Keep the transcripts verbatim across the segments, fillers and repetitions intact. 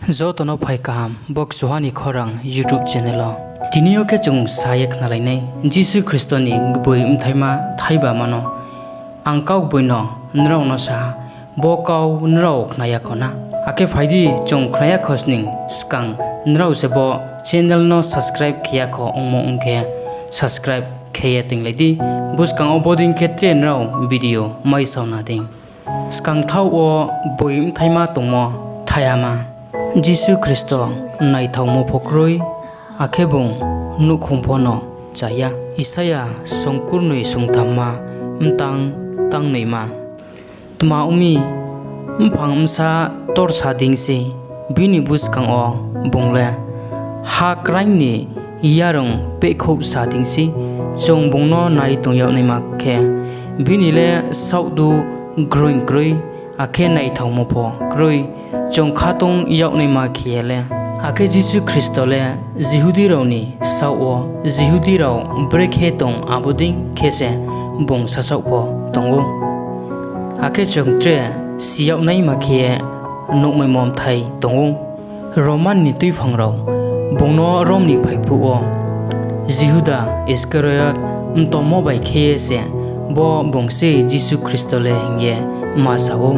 Joto no phai kaham bo Kchuha ni Khorang YouTube channel wo. Tini yo khe chung sa ye khnalai nai Jisu Khristo ni gboi bthaima thaibama no. Ang kaugboi no nrao no sa ha, bo kau nrao khna ya kho na. Akhe phai di, chung khna ya kho sning skang nrao se bo channel no subscribe khe ya kho ongmo ong khe, subscribe khe ye toinglai di. Buskang wo bodei khe tre nrao video mai saona dei. Skang thaoh wo gboi bthaima tongmo thaihama. Jisu Khristo naithaomo pho kroi, akhe bung nouhkhong pho no cha ya. Isaia songkurnoi songthamma, mtang tangnoima. Tma ong mi, mphang bsa torsa dei sei, bini buskang wo bung le ha kraing ni yarung pehkhouhsa dei sei. Chung bung no nai tong yag naima khe, bini le saohdu groing kroi, akhe naithaomo pho kroi. Chung khatung yag naima khe ye le. Akhe Jisu Khristo le Jihudi rao ni saoh wo Jihudi rao brekhe tong abo dei khe se bung sasaoh pho tong ou. Akhe chung tre si yag naima khe ye nuhmaimo bthai tong ou. Roman ni tuiphang rao bung no rom ni phai phuh wo, Jihuda Iskariot mtomo bai khe ye se bo bung sei Jisu Khristo le hing ye ma sa ou.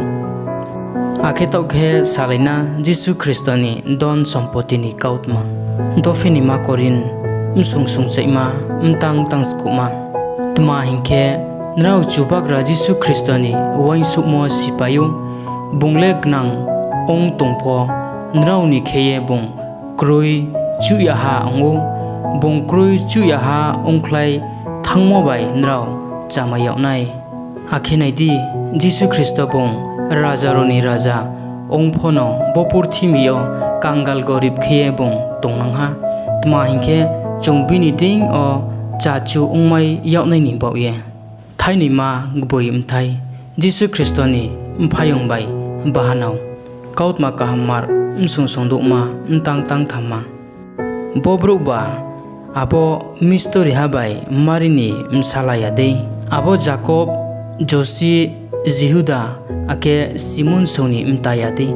Akhe taoh khe salai na Jisu Khristo ni dhon sompoti ni kautma. Dophi ni ma Korinth, bsung sungchaihma, mtang tangskuhma. Tma hing khe, nrao Chubagra Jisu Khristo ni uaingsouhmo sipai ou, bung le gnang ong tong pho, nrao ni khe ye bung kroi chuh ya ha ong ou, bung kroi chuh ya ha ongkhlai thanngmo bai nrao chámai yag nai. Akhe nai di, Jisu Khristo bung raja rao ni Raja ong pho no bo purthimbi yo kangal gorib khe ye bung tongnang ha. Tma hing khe, chung bini deing yo chachu ongmai yag nai ni baoh ye. Thainoima gboi bthai, Jisu Khristo ni mphaiyong bai bahanao. Kautma kaham Mark, bsung sungdouhma, mtang tangthamma. Bo brouhba abo mistoriha bai Mari ni bsala ya dei? Abo Jakob, Josi, Jihuda, akhe Simon song ni mta ya dei?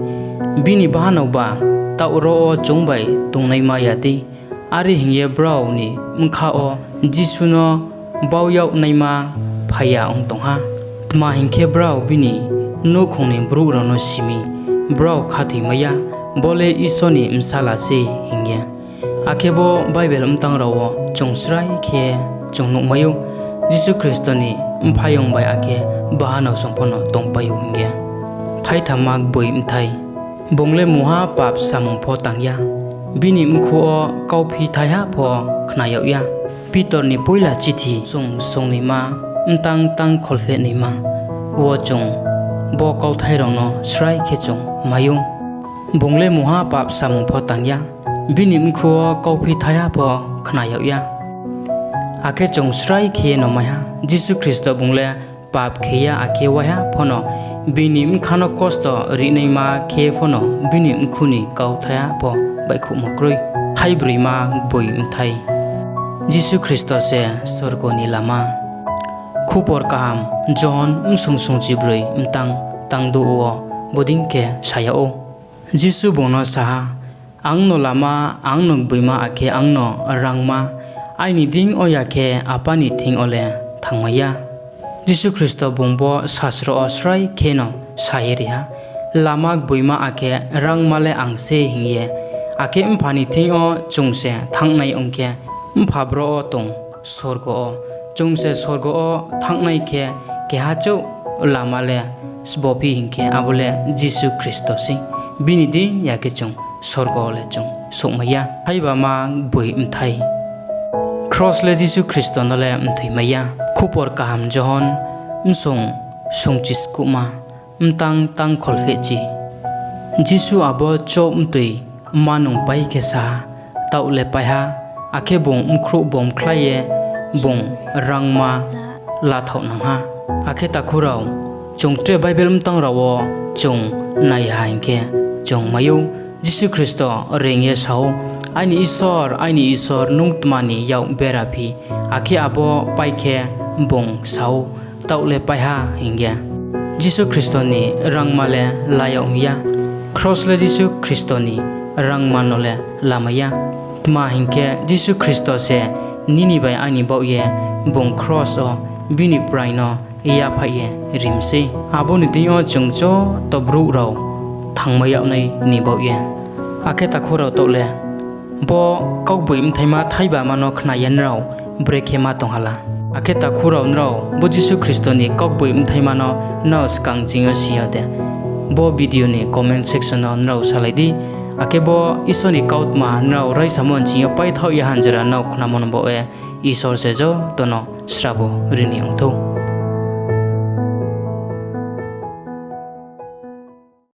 Bini bahanaoba taoh ro wo chung bai tongnaima ya dei? Are hing ye brao ni bkha wo Jisu no bau yag naima phai ya ong tong ha. Tma hing khe, brao bini nouhkhong ni brouh rao no si mi, brao khathoimai ya, bo le Isor ni bsala sei hing ye. Akhe bo Bible mtang rao wo chung srai khe chung nuhmai ou, Jisu Khristo ni mphaiyong bai akhe bahanao song pho no tongpai ou hing ye. Thaithamma gboi bthai. Bung le mungha pap samung pho tang ya, bini mkhu wo kauphi thaiha pho khna yag ya. Pitor ni poila chithi, bsung sungnoima, mtang tang kholphehnoima, wo chung bo kauthai rao no srai khe chung mai ou. Bung le mungha pap samung pho tang ya, bini mkhu wo kauphi thaiha pho khna yag ya. Akhe chung srai khe no mai ha, Jisu Khristo bung le pap khe ya, akhe waiha pho no bini bkha no kosto rinaima khe pho no bini mkhu ni kau thaiha pho baihkhouhmo kroi. Thaibroima gboi bthai. Jisu Khristo se sorgo ni lama. Khupor kaham Johon bsung sungchibroi mtang tangdouh wo bodei khe sa yag ou. Jisu bung no sa ha, Ang no lama, ang no gboima, akhe ang no rangma. Aini deing yo ya khe Apa ni thing yo le thanngmai ya. Jisu Khristo bung bo sasro wo srai khe no sa ye ri ha, Lama, gboima akhe rangma le ang sei hing ye. Akhe Mpha ni thing yo chung se thanngnai ong khe, Mpha bro wo tong sorgo wo. Chung se sorgo wo thanngnai khe keha chouh lama le sbophi hing khe, abo le Jisu Khristo sei. Bini deing ya khe chung sorgo wo le chung souhmai ya. Thaibama gboi bthai. Kros le Jisu Khristo no le mthoimai ya. Khupor kaham Johon bsung sungchiskuhma, mtang tang kholphehchi. Jisu abo chouh mtoi manung pai khe sa ha, Taoh le pai ha. Akhe bung bkhrouh bomkhlai ye bung rangma lathaohnang ha. Akhe takhu rao, chung tre Bible mtang rao wo chung nai ha hing khe, chung mai ou, Jisu Khristo reing ye sa ou, Aini Isor, aini Isor, nung tma ni yak bera phi? Akhe abo pai khe bung sa ou, Taoh le pai ha hing ye. Jisu Khristo ni rangma le la yag mi ya. Kros le Jisu Khristo ni rangma no le lamai ya. Tma hing khe, Jisu Khristo se nini bai aini baoh ye bung kros wo bini praing no yaphaih ye ri mi sei. Abo ni deing yo chung joto brouh rao thangmai yag nai ni baoh ye. Akhe takhu rao, taoh le bo kaugboima bthaima thaibama no khna ye nrao brekhe ma tong ha la? Akhe takhu rao, nrao bo Jisu Khristo ni kaugboima bthaima no nrao skang ching yo si ya de? Bo video ni comment section no nrao salai di. Akhe bo Isor ni kautma nrao raisamo ni ching yo paithaoh ye hanjra nrao khnamo no baoh ye Isor se joto no srabo ri ni ong thou.